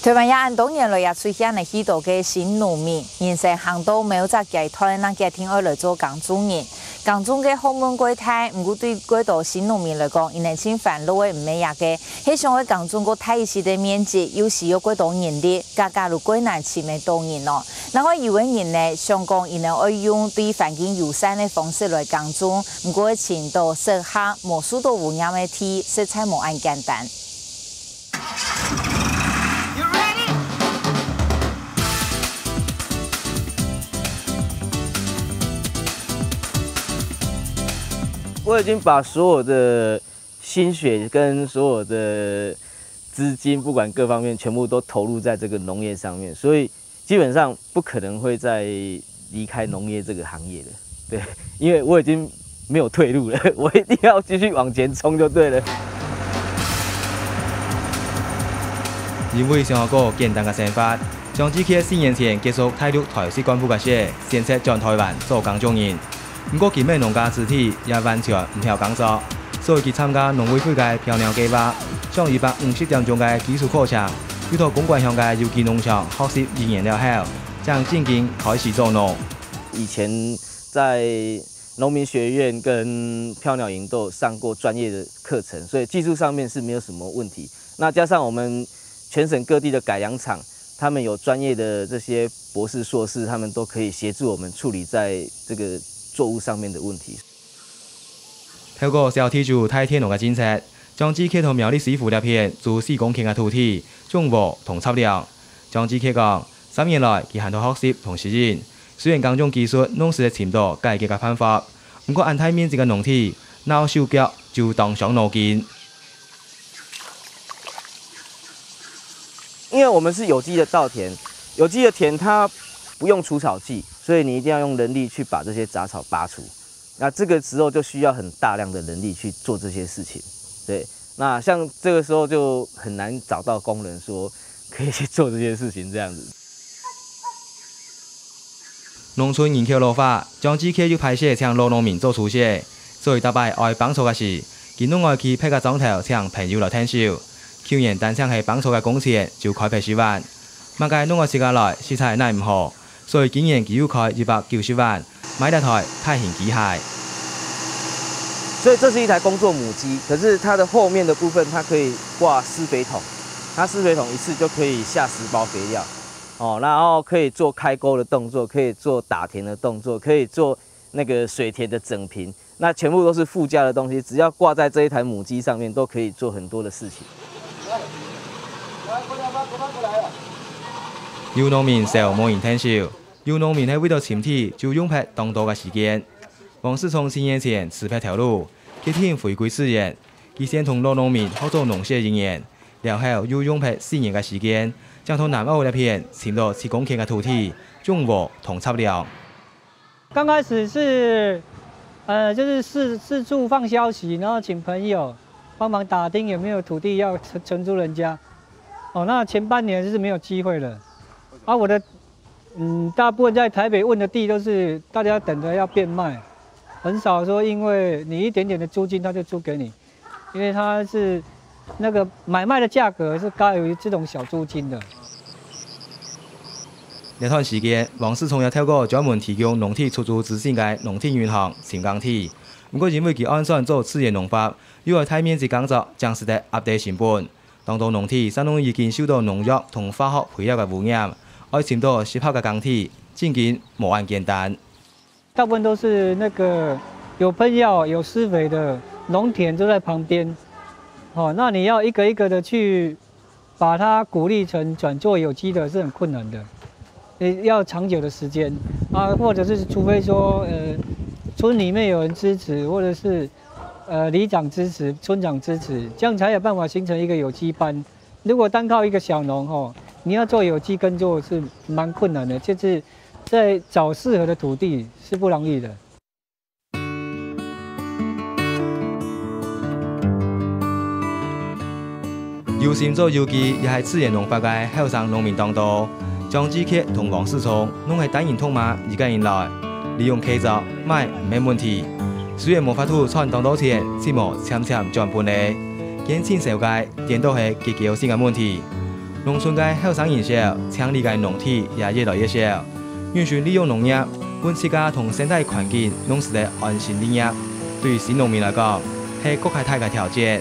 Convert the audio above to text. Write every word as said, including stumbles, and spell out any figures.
臺灣也恁多年來也出現了許多个新農民，人生行到某隻階段，正決定愛來做耕種人。耕種个學問蓋大，毋過對蓋多新農民來講，佢等盡煩惱个毋係這个，係想愛耕種過大一息个面積，又需要蓋多人力，價格又蓋難尋得到人哦。另外有个人呢，想講佢等愛用對環境友善个方式來耕種，毋過愛尋到適合、無受到污染个地，實在無恁簡單。 我已經把所有的心血跟所有的資金，不管各方面，全部都投入在這個農業上面，所以基本上不可能會再離開農業這個行業了。對，因為我已經沒有退路了，我一定要繼續往前衝就對了。因為想要過簡單个生活，張志傑四年前結束大陸臺式幹部个事，選擇轉臺灣做耕種人。 毋過佢个農家子弟也完全毋曉耕作，所以佢參加農委會个漂鳥計畫，上一百五十點鐘个基礎課程，又到公館鄉个有機農場學習一年了後，正正經開始做農。以前在農民學院跟漂鳥營都有上過專業的課程，所以技術上面是沒有什麼問題。那加上我們全省各地的改良場，他們有專業的這些博士、碩士，他們都可以協助我們處理在這個作物上面的問題。透過小地主大田農个政策，張志傑同苗栗西湖這片租四公頃个土地，種禾同插秧。張志傑講，三年來佢還在學習同適應，雖然耕種技術攏係尋到解決个辦法，毋過恁大面積个農地，拗手腳就當傷腦筋。 因為我們是有機的稻田，有機的田它不用除草劑，所以你一定要用人力去把這些雜草拔除。那這個時候就需要很大量的人力去做這些事情。對，那像這個時候就很難找到工人說可以去做這些事情這樣子。 農村人口老化，張志傑又歹勢請老農民做廚師，所以逐擺愛挷草个時，佢攏愛去別个莊頭請朋友來𢯭手。舊年單淨係挷草个工錢就開八十萬，麼个攏愛自家來，實在奈毋何，所以今年佢又開一百九十萬，買這台大型機械。所以這是一台工作母機，可是它的後面的部分，它可以掛施肥桶，它施肥桶一次就可以下十包肥料。 哦，然後可以做開溝的動作，可以做打田的動作，可以做那個水田的整平，那全部都是附加的東西，只要掛在這一台母機上面，都可以做很多的事情。有農民愁無人𢯭手，有農民係為著尋地就用忒當多个時間。王世聰七年前辭忒頭路，決定回歸自然，佢先同老農民學做農事一年， 了後又用忒四年个時間，正在南澳這片尋到七公頃个土地，種禾同插秧。剛開始是，呃，就是四，四處放消息，然後請朋友幫忙打聽有沒有土地要承，承租人家。哦，那前半年是沒有機會了。啊，我的，嗯，大部分在台北問的地都是大家等著要變賣，很少說因為你一點點的租金他就租給你。 因為它是那個買賣的價格是高於這種小租金的。這段時間，王世聰也透過專門提供農地出租資訊个農地銀行尋耕地，毋過因為佢按算做自然農法，又愛大面積耕作，正使得壓低成本。當多農地山東已經受到農藥同化學肥料个污染，愛尋到適合个耕地，正經無恁簡單。 大部分都是那個有噴藥、有施肥的農田都在旁邊。哦，那你要一個一個的去把它鼓勵成轉做有機的，是很困難的，呃，要長久的時間啊，或者是除非說，呃，村裡面有人支持，或者是，呃，里長支持、村長支持，這樣才有辦法形成一個有機班。 如果單靠一個小農吼，你要做有機耕作是蠻困難的，就是在找適合的土地是不容易的。有心做有機也係自然農法个後生農民當多，張志傑同王世聰攏係單人獨嫲一個人來，利用契作賣毋係問題。雖然無法度賺當多錢，就無漸漸轉本了，堅持收个 顛倒係結構性个問題。農村个後生人少，淨俐个農地也越來越少。允許利用農業，分自家同生態環境弄使得安身立業，對新農民來講，係較大个挑戰。